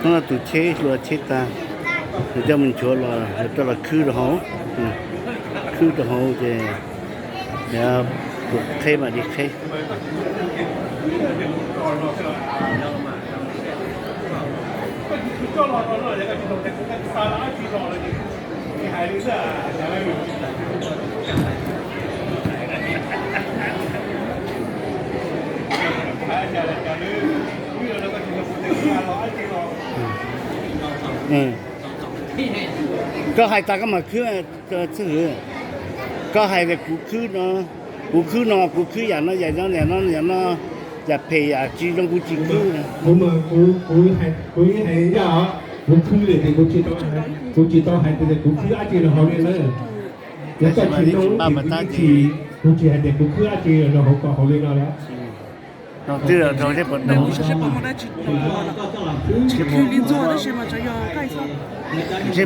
Tus tsheb hluas tsheb tag, nws coj mus nchuav los, rau los khwb rau hauv, khwb rau hauv ces yog tus qheb mam li qheb. Koj hais tas koj mam khwb, koj hais tias kuv khwb no, kuv khwb no, kuv khwb yam no yam no yam no yam no, yam phem yam tsis zoo kuv tsis khwb. Kuv, kuv hais ncaj os, kuv khwb lawm ces kuv tsis tau hais tias kuv khwb dab tsi rau hauv li na. Yog koj tsis tau ces kuv tsis, kuv tsis hais tias kuv khwb dab tsi rau hauv ko hauv li no lawm. Seb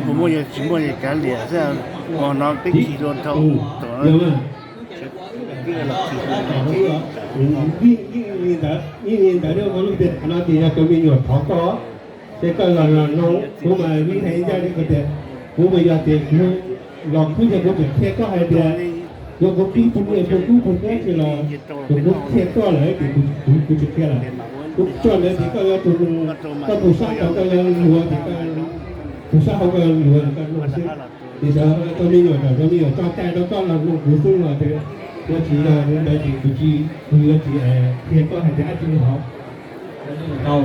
puas muaj, yog tsis muaj ces kav liam xwb, ua no peb khi dua dhau. Yeej li ntawd, yeej li ntawd, no ces yog tus me nyuam thov koj, ces koj los los no, kuv mas yeej hais ncaj li ko tias, kuv mas yog tias kuv los khwb ces kuv tseem qhia koj hais tias, yog kuv pib tus me tus kub tus kab tsis los, kuv qhia koj lawm ces kuv tsis qhia lawm. Kuv tso ntawd ces koj yuav tus, koj tus sab tod koj yuav luag ces koj, tus sab hauv koj yuav luag koj no xwb. Ces cov me nyuam, cov me nyuam tso cai rau koj los mloog kuv xwb los, yog tsis yog li ntawd ces kuv tsis, kuv yuav tsis qhia koj hais tias dab tsi hauv. Qhov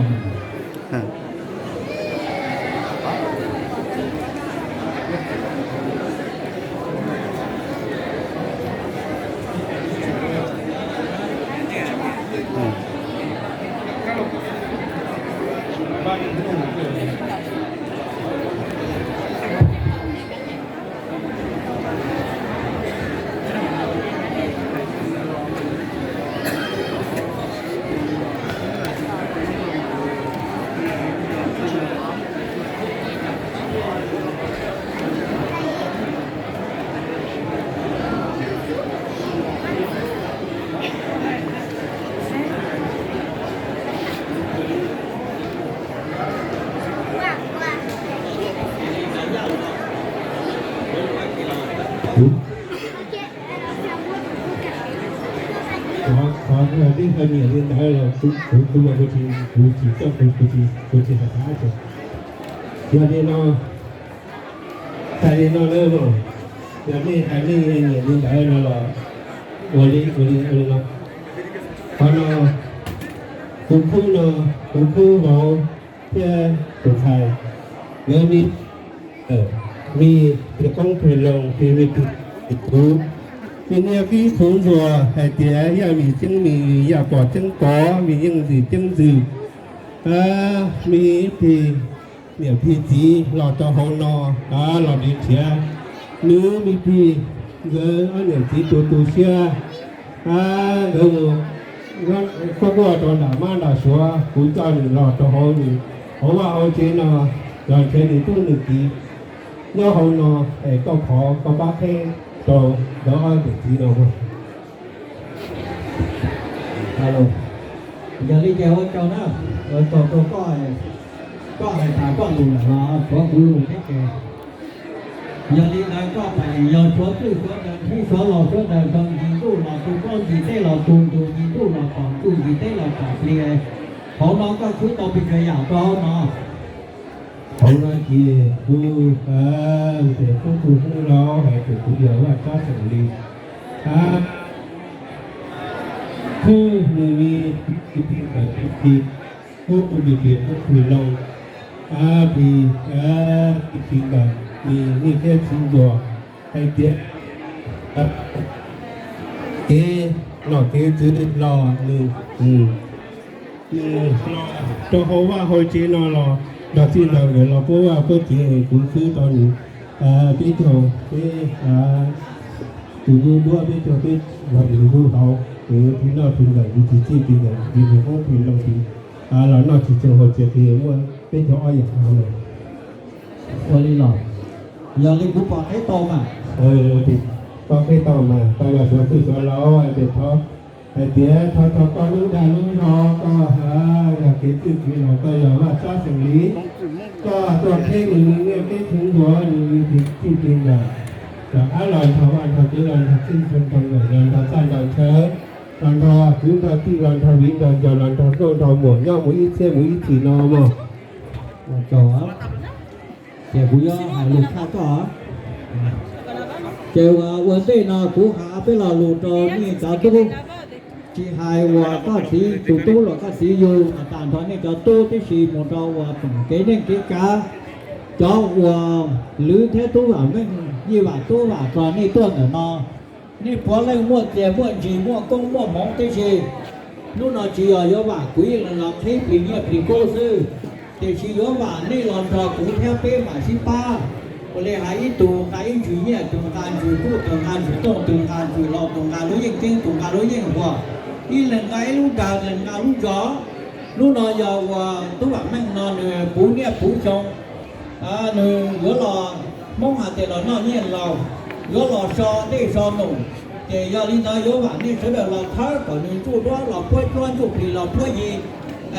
nej ho nyiam li ntawd los kuv, kuv, kuv tsis, kuv tsis coj, kuv, kuv tsis, kuv tsis hais qab ces. Yog li no, hais li no na, yog nej hais nej nyiam li ntawd no los ua li, ua li, ua li no. Qhov no, tus khub no, tus khub vauv thiab tus ntxhais, nkawd me, me plig qoob plig loo, plig vij plig txuv, plig niaj plig txhuv ntsuag hais tias yaj mis ceeb mis, yaj pom ceeb pom, me yeej ntxwm ceeb ntxwm, me plig niam plig txiv los rau hauv no los nrhiav nrhiav, nws me plig, nkawd ob niam txiv tu tu siab, nkawd mus quaj quaj rau nram mab nram suav, kuv coj nws los rau hauv nws hauv vaj hauv tsev no, los nrhiav nws tub nws kiv nyob hauv no, es koj thov koj pab qheb rau nkawd ob niam txiv no. Yog li ces ua tsaug na, ua tsaug rau koj, koj hais tas koj lus lawm los thov kuv lus thiab ces. Yog li ntawd koj pais yog suav txwj suav daws, suav los suav daws, zoo ncig ntuj los tu plaub ncig teb los tu ntu, ncig ntuj los tom ntuj ncig teb los tom plig. Hauv no koj khwb tau pes tsawg yam rau hauv no? Hauv no ces kuv, ces kuv tus hlub no hais tias kuv yog Vaj Tsab xeem Lis. Khwb nws me plig, plig, plig, khwb tus me plig, khwb plig loo, plig, plig, plig ntawm nws niaj thiab txiv ntuas hais tias kev nom kev tswv los nws, nws los rau hauv vaj hauv tsev no los nrog txij nrog nkawm los puab vaj puab tsev es kuv khwb tau nws peb caug peb tus ntuj duab, peb caug peb los nws ntuj hauv, nws plig noj plig nkawm, nws tsis txij plig nkawm, nws plig qoob plig loo, plig los noj tsis txaus hauv tsev, plig muaj peb caug ob yam no. Ua li los, yog li kuv pom qheb tau mas. Pom qheb tau mas, tau yog suav txwj suav laus ces thov Hais tias thov txog koj lub dag lub zog, koj yog kev txwj kwv los koj yog vaj tsab xeem li, koj tuaj qheb nws li niaj teb txwv ntuas nws li txij li ntawm, rov qab los nrog vaj nrog tsev los nrog txij nrog nkawm los nrog txaj nrog chaw, los nrog kwv nrog tij los nrog viv nrog ncaus los nrog nkauj nrog muam nyob mus ib txhiab mus ib txhis no mog. Ces kuv yuav hais lus tshaj koj. Ces ua ntej no kuv hais peb lo lus rau nej cov tub, tsis hais uas koj txiv tus tub los koj txiv yug, tas nrho nej cov tub tib si mus rau uas tsoom kev neej kev tsav, cov uas Lwv thiab Tub Vam Meej, Yij Vam Tub Vam txog nej tuaj ntawm no, nej puav leej muaj txiag muaj ntsis muaj koob muaj hmoov tib si. Hnub no tsis yog yuav vam kuv ib leeg los qhib plig nyiaj plig kub xwb, tiam sis yuav vam nej los nrog kuv thiab peb mam sib pab. Ua li hais ib tug nqa ib ntsis nyiaj, tus nqa ntsis kub, tus nqa ntsis tooj, tus nqa ntsis hlau, tus nqa lub yeej ceeb, tus nqa lub yeej huam, ib leeg nqa ib lub dag, leeg nqa lub zog. Hnub no yog uas Tub Vam Meej no nws puv niaj puv xyoo, nws yuav los, Hmoob hais tias los noj nyiaj laus, yuav los so dej so num, ces yog li ntawd yuav vam nej sawv daws los thawb kom nws ntsuj duab los puab cuab, ntsuj plig los puab yi.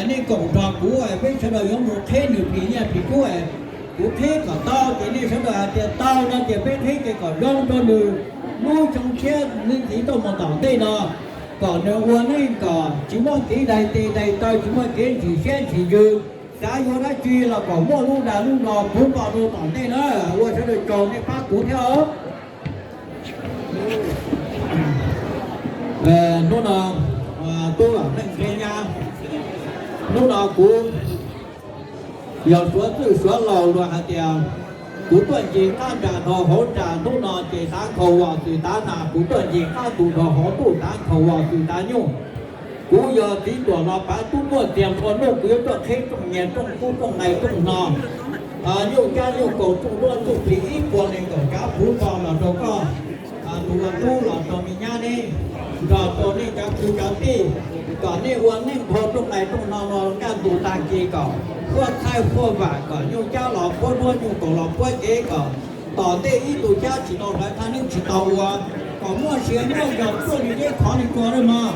Nej koom nrog kuv, peb sawv daws yuav mus qheb nws plig nyiaj plig kub. Kuv qheb kom tau ces nej sawv daws hais tias tau no ces peb qheb ces kom zoo rau nws lub xyoo tshiab ntxiv tuaj mus tom ntej no, kom nws ua neej kom tsis muaj kev dai tes dai taw, tsis muaj kev ntsim siab ntsim ntsws, xav yuav dab tsi los kom muaj lub dag lub zog puv npo rau tom ntej na. Ua sawv daws tsaug nej pab kuv thiab os. Hnub no, Tub Vam Meej qhia nyab, hnub no kuv yog suav txwj suav laus luag hais tias kuv tuaj ncig qab nras dhau hauv nras, hnub no ces tav nkhaus vos xwm tav nas, kuv tuaj ncig qab ntuj dhau hauv ntuj, tav nkhaus vos xwm tav nyuj. Kuv yog txiv tuam los pav tub muaj txiag nplua nuj, kuv yuav tuaj qheb rooj nyiaj rooj kub rooj nqaij rooj hno, nyuj cab nyuj kaus rooj duab rooj plig ib puas nees nkaum tsav puv npo los rau koj tus ua tub los rau me nyab neb, nrog rau nej cov kwv cov tij, kom nej ua neej dhau rooj nqaij rooj hno no kaj ntug tag kis kom huaj txhaij huaj vam, kom nyuj cab los puab duab nyuj kaus los puab cev, kom tom ntej ib tug cab tsis tau hlawv thaj neeb tsis tau ua, kom muaj sia muaj yog tuaj li zeb thov li kua lawm mog.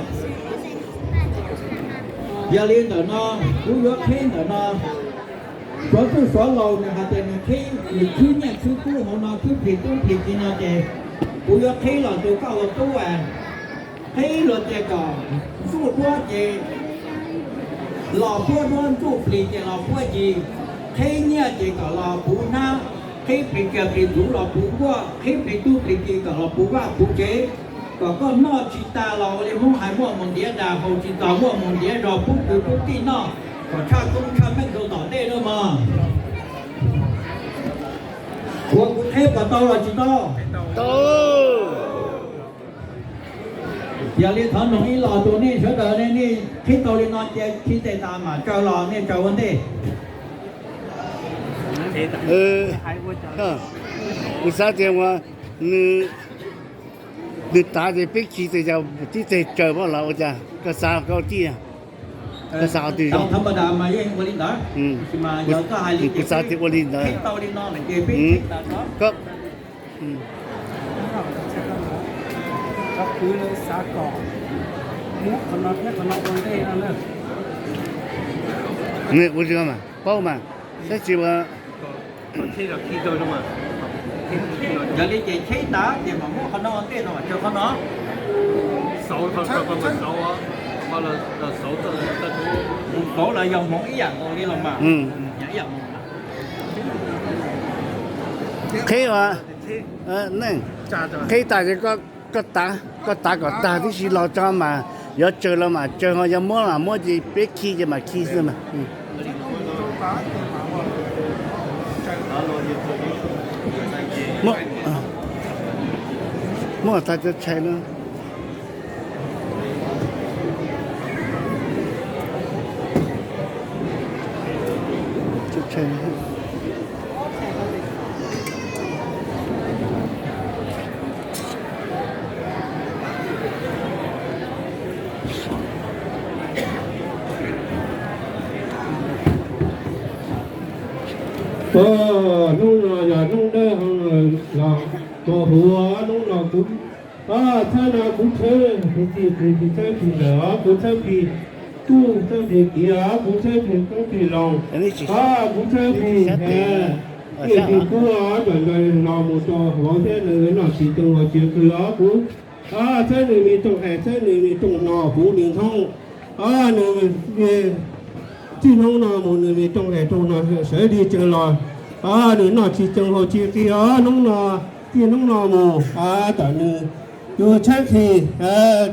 Yog li ntawm no, kuv yuav qheb ntawm no, suav txwj suav laus nws hais tias nws qheb nws khwb nyiaj khwb kub hauv no, khwb plig tub plig ki no ces kuv yuav qheb los rau koj ua tub, qheb luag tias kom ntsuj duab ces los puab duab, ntsuj plig ces los puab yig, qheb nyiaj ces kom los puv hnab, qheb plig kiag plig ntxuv los puv nkuaj, qheb plig tub plig ki kom los puv vaj puv tsev, kom koj noj tsis tas los ua li Hmoob hais muaj mus ntiav das, haus tsis txaus muaj mus ntiav zog pub kwv pub tij noj, kom tshaj koob tshaj meej rau tom ntej na mog. Ua kuv qheb puas tau los tsis tau? Yog li thov noog ib los rau nej sawv daws, nej qhib tau li no cia khi tes tas mam tsaws los nej tsaws ua ntej. Kuv xav tias ua nws, nws tav ces peb khi tes, tib teg tsaws pab los ua cas koj xav koj tij, koj xav qhov twg zoo? Kuv xav tias ua li ntawd. Ua li mas paub mas, tab sis ua Yog li ces cheb tas ces mam muab qhov no ua ntej no mas tsaws qhov no. Mus pauv los yog hmoov ib yam nkaus li los mas. Qhib, qhib tas ces koj tav, koj tav kom tag tib si los tso mas yuav tsaws los mas tsaws, ho yog muab mas muab ces peb khi ces mam khi xwb mas. Muab tag cov tshais no. Hnub no yog hnub dawb los mus huv, hnub no kuv Txhawb no kuv txhawb plig txij plig txhawb plig ntawm os, kuv txhawb plig tub txhawb plig kiv os, kuv txhawb plig tub plig loos os, kuv txhawb plig tiaj plig kub os, cov nco los mus rau vauv thiab nws noj tsis tsoo haus tsis qw os, kuv txhawb nws me rooj hais txhawb nws me rooj no puv nws ntxhoob os, nws txij hnub no mus nws me rooj hais rooj no sawv dig tsees los, nws noj tsis tsoo haus tsis qw os, hnub no txij hnub no mus tom nws tus txhawb plig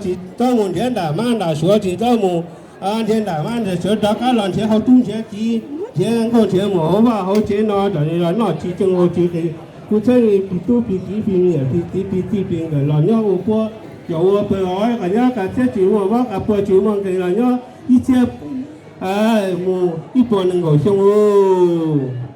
tsis txhob mus nrhiav nram mab nram suav, tsis txhob mus nrhiav nram mab nram suav, rov qab los nrhiav hauv tub nrhiav kiv, nrhiav nkauj nrhiav muam hauv vaj hauv tsev no, tom nws los noj tsis tsoo haus tsis qw. Kuv txhawb nws plig tub plig kiv plig niam plig txiv plig txij plig nkawm los nyob ua puab cov ua pawg os, qas nyob qas txhiab tsis muaj vab qas pua tsis muaj nkees los nyob ib txhiab mus ib puas nees nkaum xyoo os.